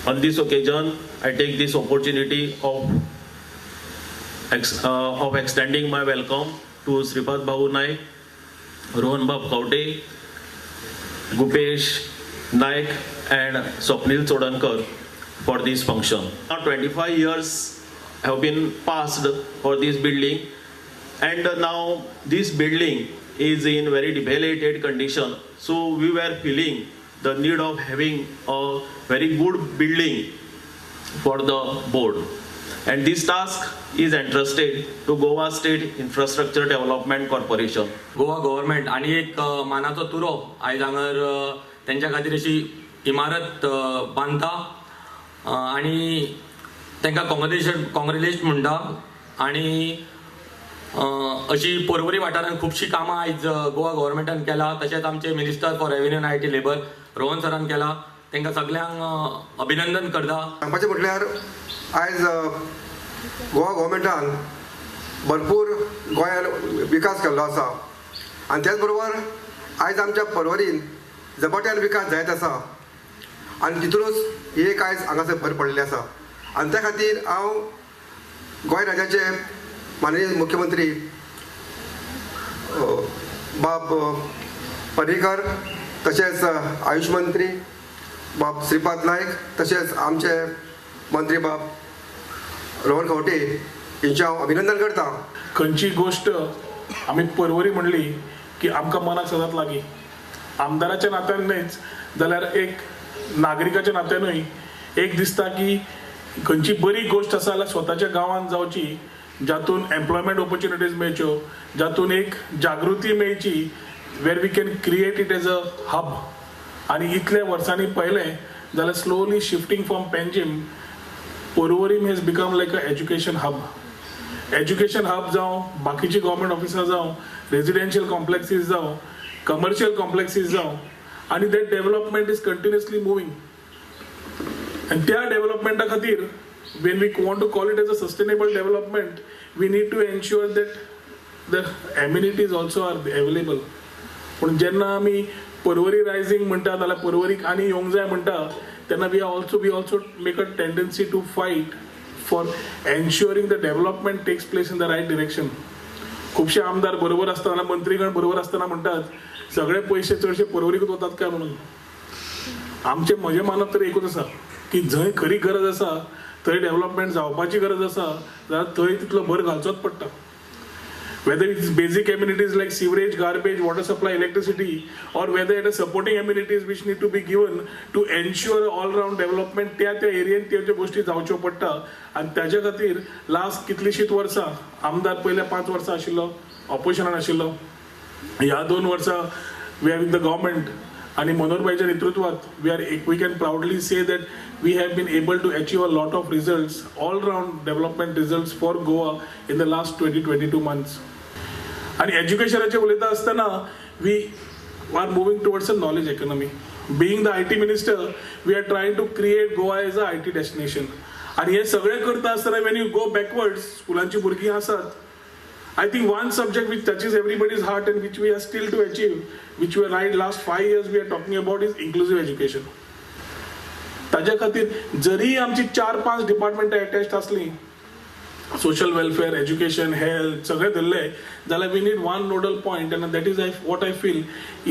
On this occasion, I take this opportunity of extending my welcome to Shripad Bhau Naik, Rohan Bab Khaunte, Gupesh Naik and Swapnil Chodankar for this function. Now 25 years have been passed for this building, and now this building is in very debilitated condition. So we were feeling the need of having a very good building for the board. And this task is entrusted to Goa State Infrastructure Development Corporation. Goa government आणि एक मानाचो तुरो आयज हांगर तेंच्या खातीर अशी इमारत बांदता आणि तांकां कॉंग्रेच्युलेशन म्हणटा. आणि अशी पर्वरी वाठारांत खुबशीं कामां आयज गोवा गव्हर्मेंटान केला, तशेंच आमचे minister for revenue and IT labour Rohan सरान केला, तांकां सगळ्यांक अभिनंदन करता. सांगपाचें म्हटल्यार आयज गोवा गव्हर्मेंटान भरपूर गोंयान विकास केल्लो आसा आनी त्याच बरोबर आयज आमच्या पर्वरीन झपाट्यान विकास जायत आसा आनी तितूनच एक आयज हांगासर भर पडिल्ली आसा. आनी त्या खातीर हांव गोंय राज्याचे माननीय मुख्यमंत्री बाब पर्रीकर, तशेंच आयुष मंत्री बाब श्रीपाद नायक, तशेंच आमचे मंत्री बाब रोहन खंवटे हेंचें हांव अभिनंदन करता. खंयची गोश्ट आमी पर्वरी म्हणली की आमकां मनाक सदांच लागीं, आमदाराच्या नात्यान न्हयच जाल्यार एक नागरिकाच्या नात्यानूय एक दिसता की खंयची बरी गोश्ट आसा जाल्यार स्वताच्या गांवांत जावची, जातून एम्प्लॉयमेंट ऑपॉर्च्युनिटीज मेळच्यो, जातून एक जागृती मेळची, where we can create it as a hub. आनी इतल्या वर्सांनी पळयलें जाल्यार slowly shifting from Panjim, Porvorim has become like a education hub. Education hub जावं, बाकीची गव्हर्मेंट ऑफिसां जावं, रेजिडेन्शियल कॉम्प्लेक्सीस जावं, कमर्शियल कॉम्प्लेक्सीस जावं, आनी that development is continuously moving. आनी त्या डेव्हलपमेंटा खातीर when we want to call it as a sustainable development, we need to ensure that the amenities also are available. पूण जेन्ना आमी पर्वरी रायझींग म्हणटा जाल्यार पर्वरीक आनी येवंक जाय म्हणटा तेन्ना we also make a tendency to fight for ensuring the development takes place in the right direction. खुबशे आमदार बरोबर आसतना, मंत्रीगण बरोबर आसतना म्हणटात सगळे पयशे चडशे पर्वरीकूच वतात काय म्हणून. आमचें म्हजें मानप तर एकूच आसा की जंय खरी गरज आसा थंय डेव्हलपमेंट जावपाची गरज आसा जाल्यार थंय तितलो भर घालचोच पडटा. Whether it's basic amenities like sewerage, garbage, water supply, electricity, or whether it is supporting amenities which need to be given to ensure all-round development, त्या त्या एरियेन त्यो ज्यो गोश्टी जावच्यो पडटा. आनी ताज्या खातीर लास्ट कितलींशींच वर्सां आमदार पयल्या 5 वर्सां आशिल्लो ऑपोजिशनान आशिल्लो, ह्या 2 वर्सां we are in the government आनी मनोहरभाईच्या नेतृत्वात we can proudly say that we have been able to achieve a lot of results, all round development results for Goa in the last 20-22 months. आनी एज्युकेशनाचेर उलयता आसतना we are moving towards a knowledge economy. Being the IT minister, we are trying to create Goa as a IT destination. आनी हें सगळें करता आसतना when you go backwards, स्कुलांची भुरगीं आसात, I think one subject which touches everybody's heart and which we are still to achieve, which we are right last 5 years we are talking about, is inclusive education. ताज्या खातीर जरी आमची 4-5 डिपार्टमेंटां एटॅच्ड आसलीं, social welfare, education, health सगळें धरलें जाल्यार we need one nodal point, and that is what I feel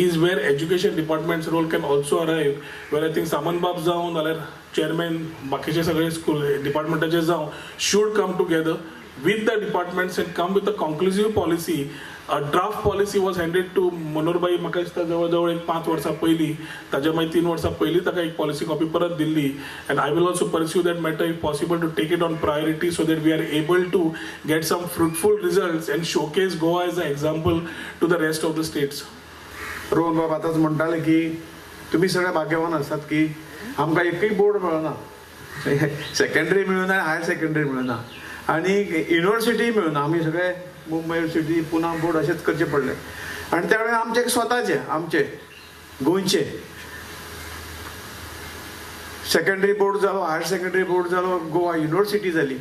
is where education department's role can also arrive, where I think सामंतबाब जावं नाल्यार चेअरमॅन बाकीचे सगळे स्कूल डिपार्टमेंटाचे जावं should come together with the departments and come with a conclusive policy. A draft policy was handed to Manohar Bhai, म्हाका दिसता जवळ जवळ एक 5 वर्सां पयलीं, ताज्या मागीर 3 वर्सां पयलीं ताका एक पॉलिसी कॉपी परत दिल्ली. And I will also pursue that matter if possible to take it on priority so that we are able to get some fruitful results and showcase Goa as a example to the rest of the states. Rohan बाब आतांच म्हणटाले की तुमी सगळे भाग्यवान आसात की आमकां एकूय बोर्ड मेळना, सेकंडरी मेळना, हायर सेकंडरी मेळना आनी युनिवर्सिटी मेळना. आमी सगळे मुंबय युनिवर्सिटी, पुना बोर्ड अशेंच करचें पडलें. आनी त्या वेळार आमचे स्वताचे आमचे गोंयचे सेकंडरी बोर्ड जालो, हायर सेकंडरी बोर्ड जालो, गोवा युनिवर्सिटी जाली.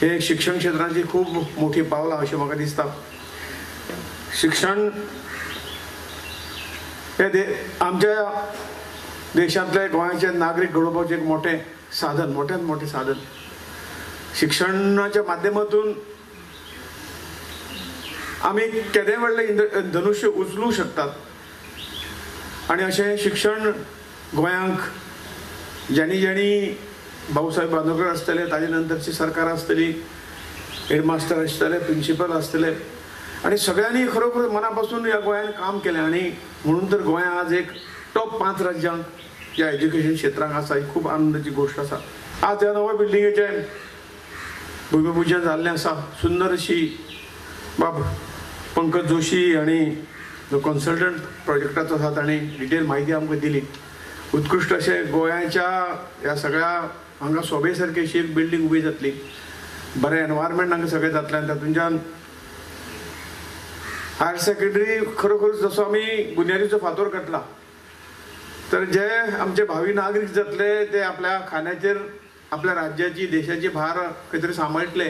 हे शिक्षण क्षेत्राची खूब मोठी पावलां अशें म्हाका दिसता. शिक्षण हे आमच्या देशांतले गोंयाचे नागरीक घडोवपाचें एक मोठें साधन, मोठ्यात मोठें साधन. शिक्षणाच्या माध्यमातून आमी केदें व्हडलें धनुष्य उचलूं शकतात आनी अशें शिक्षण गोंयांक ज्यांनी ज्यांनी भाऊसाहेब बांदोडकर आसतले, ताजे नंतरची सरकार आसतली, हेडमास्टर आसतले, प्रिंसिपल आसतले आनी सगळ्यांनी खरोखर मना पासून ह्या गोंयान काम केलें आनी म्हणून तर गोंय आज एक टॉप 5 राज्यांक ह्या एज्युकेशन क्षेत्रांक आसा. ही खूब आनंदाची गोश्ट आसा. आज ह्या नव्या बिल्डिंगेचें भुमिपूजन जाल्लें आसा. सुंदर अशी बाब पंकज जोशी आनी जो कन्सल्टंट प्रोजेक्टाचो आसा ताणें डिटेल म्हायती आमकां दिली. उत्कृश्ट अशें गोंयाच्या ह्या सगळ्या हांगा सोबे सारकी अशी एक बिल्डींग उबी जातली, बरें एनवायरमेंट हांगा सगळें जातलें आनी तातूंतल्यान हायर सेकंडरी खरोखर जसो आमी बुन्यादीचो फातोर घातला तर जे आमचे भावी नागरीक जातले ते आपल्या खांद्याचेर आपल्या राज्याची देशाची भार खंय तरी सांबाळटले.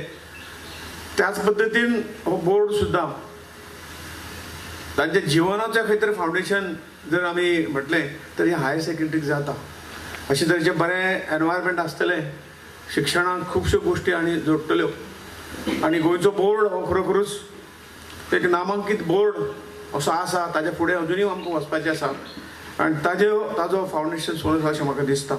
त्याच पद्दतीन हो बोर्ड सुद्दां तांच्या जिवनाचें खंय तरी फावंडेशन जर आमी म्हटलें तर हें हायर सेकंडरीक जाता. अशें तरेचें बरें एनवायरमेंट आसतलें, शिक्षणाक खुबश्यो गोश्टी आनी जोडटल्यो आनी गोंयचो बोर्ड हो खरोखरूच एक नामांकीत बोर्ड असो आसा. ताच्या फुडें अजुनूय आमकां वचपाचें आसा आनी ताजो फावंडेशन सोडून अशें म्हाका दिसता.